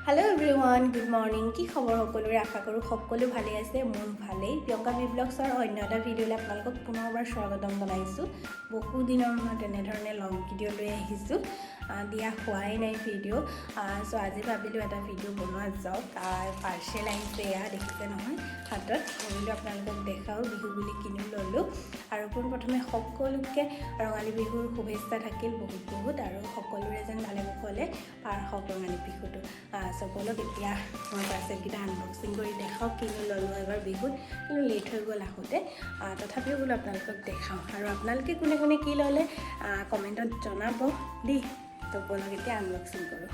Hello' everyone, good morning. কি খবৰ সকলোৰে? আশা কৰোঁ সকলো ভালেই আছে। মোৰ ভালেই। প্ৰিয়ংকা বি ব্লগছৰ অন্য এটা ভিডিঅ'লৈ আপোনালোকক পুনৰবাৰ স্বাগতম জনাইছোঁ। বহু দিনৰ মূৰত এনেধৰণে লং ভিডিঅ' লৈ আহিছোঁ। দিয়া হোৱাই নাই ভিডিঅ'। চ' আজি ভাবিলোঁ এটা ভিডিঅ' বনোৱা যাওক। পাৰ্চেল আহিছে, এয়া দেখিছে নহয় হাতত। ভাবিলোঁ আপোনালোকক দেখাওঁ, বিহু বুলি কিনি ল'লোঁ। আৰু পোনপ্ৰথমে সকলোকে ৰঙালী বিহুৰ শুভেচ্ছা থাকিল বহুত বহুত আৰু সকলোৰে যেন ভালে কুশলে পাৰ হওক ৰঙালী বিহুটো। চ' ব'লক, এতিয়া মই পাৰ্চেলকেইটা আনবক্সিং কৰি দেখাওঁ কিনো ল'লোঁ এবাৰ বিহুত। কিন্তু লেট হৈ গ'ল আহোঁতে, তথাপিও বোলো আপোনালোকক দেখাওঁ। আৰু আপোনালোকে কোনে কোনে কি ল'লে কমেণ্টত জনাব দেই। তো ব'লক, এতিয়া আনবক্সিং কৰোঁ।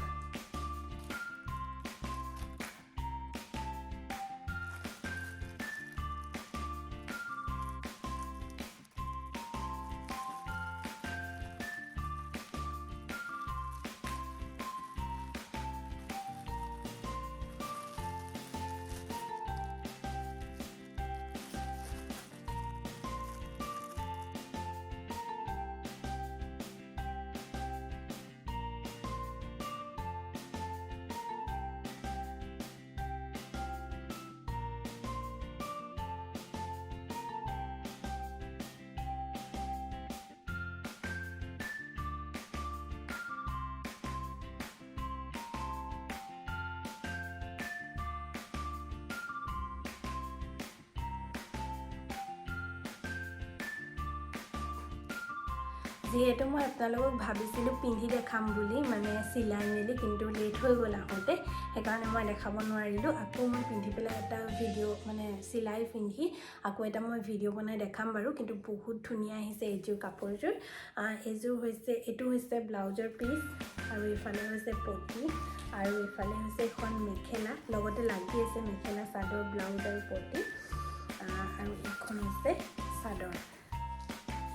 যিহেতু মই আপোনালোকক ভাবিছিলোঁ পিন্ধি দেখাম বুলি, মানে চিলাই মেলি, কিন্তু লেট হৈ গ'ল আহোঁতে, সেইকাৰণে মই দেখাব নোৱাৰিলোঁ। আকৌ মই পিন্ধি পেলাই এটা ভিডিঅ', মানে চিলাই পিন্ধি আকৌ এটা মই ভিডিঅ' বনাই দেখাম বাৰু। কিন্তু বহুত ধুনীয়া আহিছে এইযোৰ কাপোৰযোৰ। এইযোৰ হৈছে, এইটো হৈছে ব্লাউজৰ পিচ আৰু ইফালে হৈছে পতি আৰু ইফালে হৈছে এখন মেখেলা, লগতে লাগি আছে মেখেলা চাদৰ, ব্লাউজ আৰু পতি। আৰু এইখন হৈছে চাদৰ।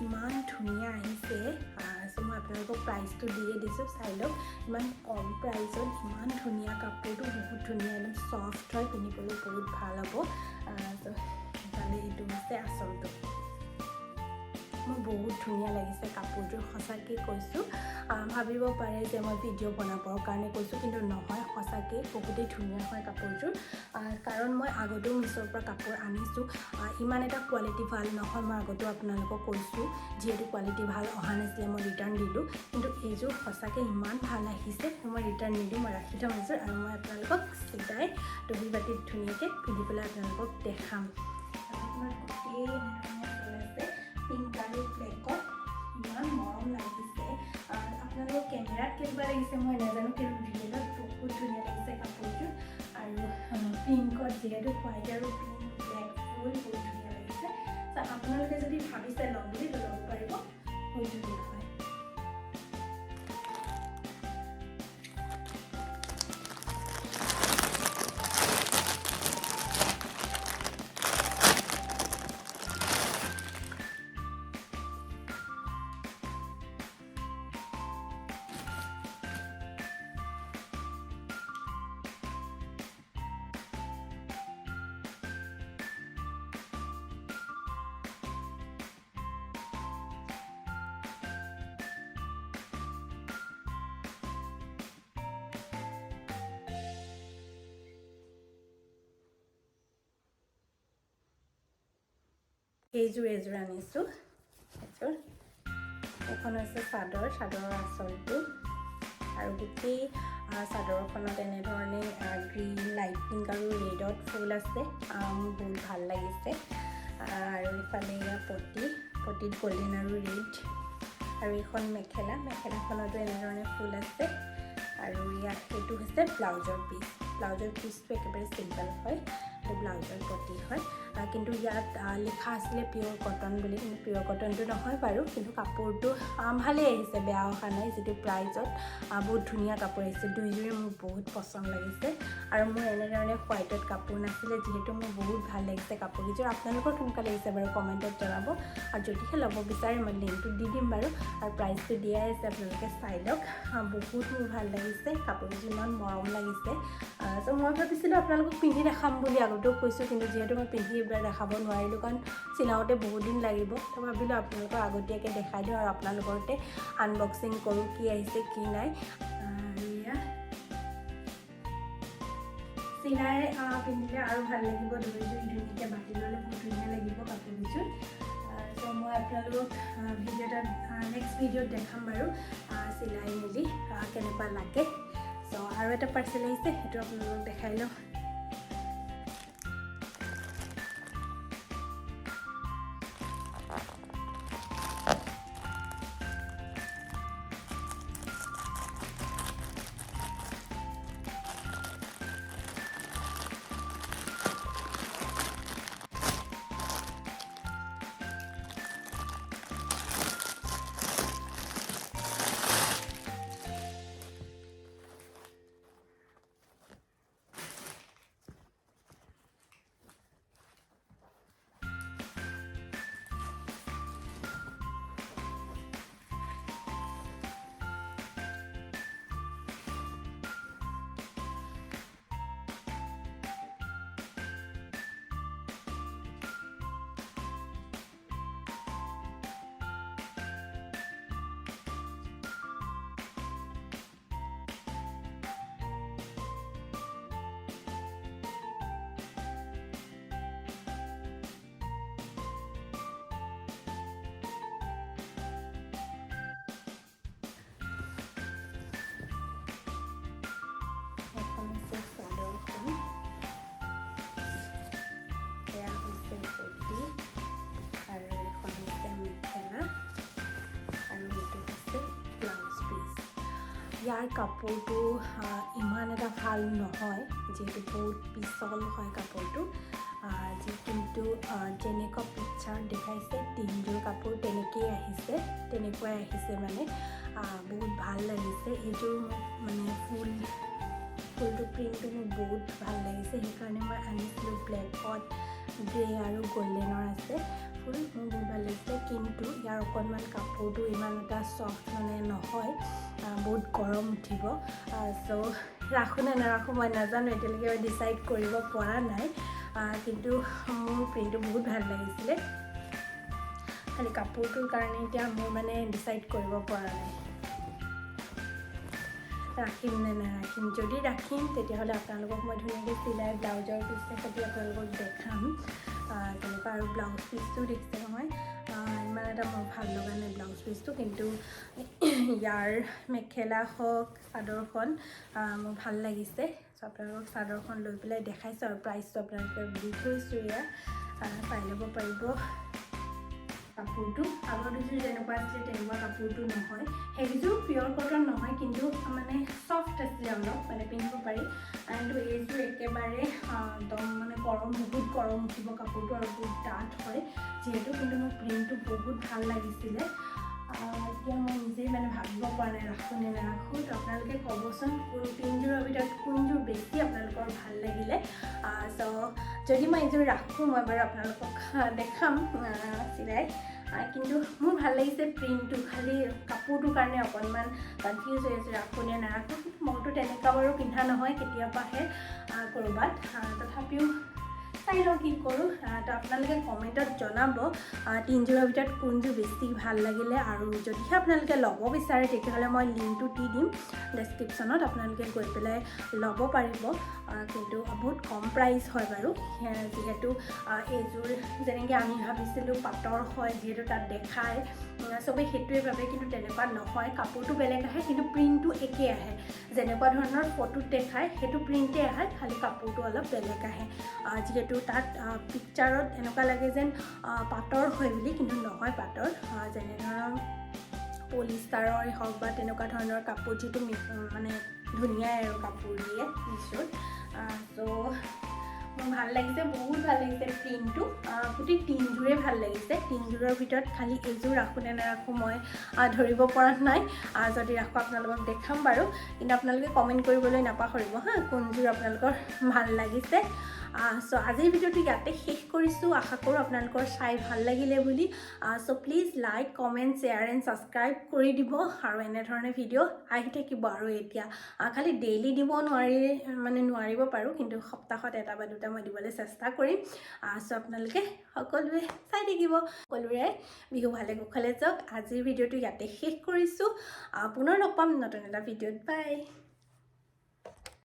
ইমান ধুনীয়া আহিছে। চ' মই আপোনালোকক প্ৰাইচটো দিয়ে দিছোঁ, চাই লওক। ইমান কম প্ৰাইচত ইমান ধুনীয়া কাপোৰটো, বহুত ধুনীয়া, একদম চফ্ট হয়, পিন্ধিবলৈ বহুত ভাল হ'ব। চ' ইফালে এইটো হৈছে আচলটো। মোৰ বহুত ধুনীয়া লাগিছে কাপোৰযোৰ, সঁচাকৈ কৈছোঁ। ভাবিব পাৰে যে মই ভিডিঅ' বনাবৰ কাৰণে কৈছোঁ, কিন্তু নহয়, সঁচাকৈ বহুতেই ধুনীয়া হয় কাপোৰযোৰ। কাৰণ মই আগতেও মিছ'ৰ পৰা কাপোৰ আনিছোঁ, ইমান এটা কোৱালিটি ভাল নহয়। মই আগতেও আপোনালোকক কৈছোঁ, যিহেতু কোৱালিটি ভাল অহা নাছিলে, মই ৰিটাৰ্ণ দিলোঁ। কিন্তু এইযোৰ সঁচাকৈ ইমান ভাল আহিছে, মই ৰিটাৰ্ণ নিদিওঁ, মই ৰাখি থ'ম এইযোৰ আৰু মই আপোনালোকক চিলাই দহি বাতিত ধুনীয়াকৈ পিন্ধি পেলাই আপোনালোকক দেখাম। আপোনাৰ গোটেই এনেধৰণে ফুল আছে পিংক আৰু ব্লেকত, ইমান মৰম লাগিছে। আপোনালোকৰ কেমেৰাত কেনেকুৱা লাগিছে মই নাজানো, কিন্তু ৰিয়েলত বহুত ধুনীয়া লাগিছে কাপোৰযোৰ। আৰু পিংকত যিহেতু হোৱাইট আৰু পিংক ব্লেক ফুল, বহুত ধুনীয়া লাগিছে। চ' আপোনালোকে যদি ভাবিছে ল'ম বুলি, ল'ব পাৰিব, বহুত ধুনীয়া হয়। এইযোৰ এযোৰ আনিছোঁ। এযোৰ, এইখন হৈছে চাদৰ, চাদৰৰ আঁচলটো আৰু গোটেই চাদৰখনত এনেধৰণে গ্ৰীণ, লাইট পিংক আৰু ৰেডত ফুল আছে। মোৰ বহুত ভাল লাগিছে। আৰু ইফালে এয়া পতি, পতিত গল্ডেন আৰু ৰেড। আৰু এইখন মেখেলা, মেখেলাখনতো এনেধৰণে ফুল আছে। আৰু ইয়াত এইটো হৈছে ব্লাউজৰ পিচ। ব্লাউজৰ পিচটো একেবাৰে চিম্পল হয়। এইটো ব্লাউজৰ পতি হয়। কিন্তু ইয়াত লিখা আছিলে পিয়'ৰ কটন বুলি, কিন্তু পিয়'ৰ কটনটো নহয় বাৰু। কিন্তু কাপোৰটো ভালেই আহিছে, বেয়া অহা নাই। যিটো প্ৰাইজত বহুত ধুনীয়া কাপোৰ আহিছে। দুইযোৰে মোৰ বহুত পচন্দ লাগিছে। আৰু মোৰ এনেধৰণে হোৱাইটত কাপোৰ নাছিলে যিহেতু, মোৰ বহুত ভাল লাগিছে কাপোৰকেইযোৰ। আপোনালোকৰ কেনেকুৱা লাগিছে বাৰু কমেণ্টত জনাব। আৰু যদিহে ল'ব বিচাৰে, মই লিংকটো দি দিম বাৰু আৰু প্ৰাইচটো দিয়াই আছে, আপোনালোকে চাই লওক। বহুত মোৰ ভাল লাগিছে কাপোৰকেইযোৰ, ইমান মৰম লাগিছে। চ' মই ভাবিছিলোঁ আপোনালোকক পিন্ধি দেখাম বুলি, আগতেও কৈছোঁ, কিন্তু যিহেতু মই পিন্ধি এইবাৰ দেখাব নোৱাৰিলোঁ, কাৰণ চিলাওঁতে বহুত দিন লাগিব, তো ভাবিলোঁ আপোনালোকক আগতীয়াকৈ দেখাই দিওঁ আৰু আপোনালোকৰতে আনবক্সিং কৰোঁ, কি আহিছে কি নাই। আৰু এয়া চিলাই পিন্ধিলে আৰু ভাল লাগিব। দহি জুৰি ধুনীয়াকৈ বাতি ল'লে বহুত ধুনীয়া লাগিব কাপোৰ কেইযোৰ। চ' মই আপোনালোকক ভিডিঅ' এটাত, নেক্সট ভিডিঅ'ত দেখাম বাৰু চিলাই মেলি কেনেকুৱা লাগে। চ' আৰু এটা পাৰ্চেল আহিছে, সেইটো আপোনালোকক দেখাই লওঁ। এখন হৈছে চাদৰখন, এয়া হৈছে পতি আৰু এখন হৈছে মেখেলা আৰু এইটো হৈছে ব্লাউজ পিচ। ইয়াৰ কাপোৰটো ইমান এটা ভাল নহয়, যিহেতু বহুত পিছল হয় কাপোৰটো। যি কিন্তু যেনেকুৱা পিকচাৰত দেখাইছে তিনিযোৰ কাপোৰ তেনেকেই আহিছে, তেনেকুৱাই আহিছে। মানে বহুত ভাল লাগিছে এইযোৰ মোক। মানে ফুলটো, প্ৰিণ্টটো মোক বহুত ভাল লাগিছে, সেইকাৰণে মই আনিছিলোঁ। ব্লেকত গ্ৰে আৰু গল্ডেনৰ আছে ফুল, মোৰ বহুত ভাল লাগিছে। কিন্তু ইয়াৰ অকণমান কাপোৰটো ইমান এটা চফ্ট মানে নহয়, বহুত গৰম উঠিব। চ' ৰাখোঁ নে নাৰাখোঁ মই নাজানো, এতিয়ালৈকে মই ডিচাইড কৰিব পৰা নাই। কিন্তু মোৰ প্ৰিণ্টটো বহুত ভাল লাগিছিলে, খালি কাপোৰটোৰ কাৰণে এতিয়া মোৰ মানে ডিচাইড কৰিব পৰা নাই ৰাখিম নে নাৰাখিম। যদি ৰাখিম, তেতিয়াহ'লে আপোনালোকক মই ধুনীয়াকৈ চিলাই ব্লাউজৰ পিচে সৈতে আপোনালোকক দেখাম কেনেকুৱা। আৰু ব্লাউজ পিচটো দেখিছে নহয়, ইমান এটা মোৰ ভাল লগা নাই ব্লাউজ পিচটো। কিন্তু ইয়াৰ মেখেলা হওক, চাদৰখন মোৰ ভাল লাগিছে। চ' আপোনালোকক চাদৰখন লৈ পেলাই দেখাইছোঁ আৰু প্ৰাইচটো আপোনালোকে দি থৈছোঁ ইয়াৰ, চাই ল'ব পাৰিব। কাপোৰটো আগৰ দুযোৰ যেনেকুৱা আছিলে তেনেকুৱা কাপোৰটো নহয়। সেইকেইযোৰ পিয়'ৰ কটন নহয়, কিন্তু মানে চফ্ট আছিলে অলপ, মানে পিন্ধিব পাৰি। কিন্তু এইযোৰ একেবাৰে একদম মানে গৰম, বহুত গৰম উঠিব কাপোৰটো আৰু বহুত ডাঠ হয় যিহেতু। কিন্তু মোৰ প্ৰিণ্টটো বহুত ভাল লাগিছিলে। এতিয়া মই নিজেই মানে ভাবিব পৰা নাই ৰাখোঁ নে নাৰাখোঁ। তো আপোনালোকে ক'বচোন কোন তিনিযোৰৰ ভিতৰত কোনযোৰ বেছি আপোনালোকৰ ভাল লাগিলে। চ' যদি মই এইযোৰ ৰাখোঁ, মই বাৰু আপোনালোকক দেখাম চিলাই। কিন্তু মোৰ ভাল লাগিছে প্ৰিণ্টটো, খালি কাপোৰটোৰ কাৰণে অকণমান কনফিউজ হৈ আছোঁ ৰাখোঁ নে নাৰাখোঁ। কিন্তু মইতো তেনেকুৱা বাৰু পিন্ধা নহয়, কেতিয়াবাহে ক'ৰবাত। তথাপিও চাই লওঁ কি কৰোঁ। তো আপোনালোকে কমেণ্টত জনাব তিনিযোৰৰ ভিতৰত কোনযোৰ বেছি ভাল লাগিলে। আৰু যদিহে আপোনালোকে ল'ব বিচাৰে, তেতিয়াহ'লে মই লিংকটো দি দিম ডেছক্ৰিপশ্যনত, আপোনালোকে গৈ পেলাই ল'ব পাৰিব। কিন্তু বহুত কম প্ৰাইচ হয় বাৰু, যিহেতু এইযোৰ যেনেকৈ আমি ভাবিছিলোঁ পাটৰ হয়, যিহেতু তাত দেখায়, চবেই সেইটোৱে ভাবে, কিন্তু তেনেকুৱা নহয়। কাপোৰটো বেলেগ আহে, কিন্তু প্ৰিণ্টটো একেই আহে। যেনেকুৱা ধৰণৰ ফটোত দেখায় সেইটো প্ৰিণ্টেই আহে, খালি কাপোৰটো অলপ বেলেগ আহে। যিহেতু তাত পিকচাৰত এনেকুৱা লাগে যেন পাটৰ হয় বুলি, কিন্তু নহয় পাটৰ। যেনেধৰণৰ পলিষ্টাৰৰ হওক বা তেনেকুৱা ধৰণৰ কাপোৰ, যিটো মানে ধুনীয়াই আৰু কাপোৰ দিয়ে মিশ্ব'ত। চ' মোৰ ভাল লাগিছে, বহুত ভাল লাগিছে প্ৰিণ্টটো। গোটেই তিনিযোৰে ভাল লাগিছে। তিনিযোৰৰ ভিতৰত খালি এইযোৰ ৰাখোঁ নে নাৰাখোঁ মই ধৰিব পৰা নাই। যদি ৰাখোঁ আপোনালোকক দেখাম বাৰু। কিন্তু আপোনালোকে কমেণ্ট কৰিবলৈ নাপাহৰিব হা, কোনযোৰ আপোনালোকৰ ভাল লাগিছে। চ' আজিৰ ভিডিঅ'টো ইয়াতে শেষ কৰিছোঁ। আশা কৰোঁ আপোনালোকৰ চাই ভাল লাগিলে বুলি। So please like, comment, share and subscribe কৰি দিব আৰু এনেধৰণে ভিডিঅ' আহি থাকিব। আৰু এতিয়া খালি ডেইলি দিব নোৱাৰি, মানে নোৱাৰিব পাৰোঁ, কিন্তু সপ্তাহত এটা বা দুটা মই দিবলৈ চেষ্টা কৰিম। চ' আপোনালোকে সকলোৱে চাই থাকিব। সকলোৰে বিহু ভালে কুশলে যাওক। আজিৰ ভিডিঅ'টো ইয়াতে শেষ কৰিছোঁ। পুনৰ লগ পাম নতুন এটা ভিডিঅ'ত। বাই।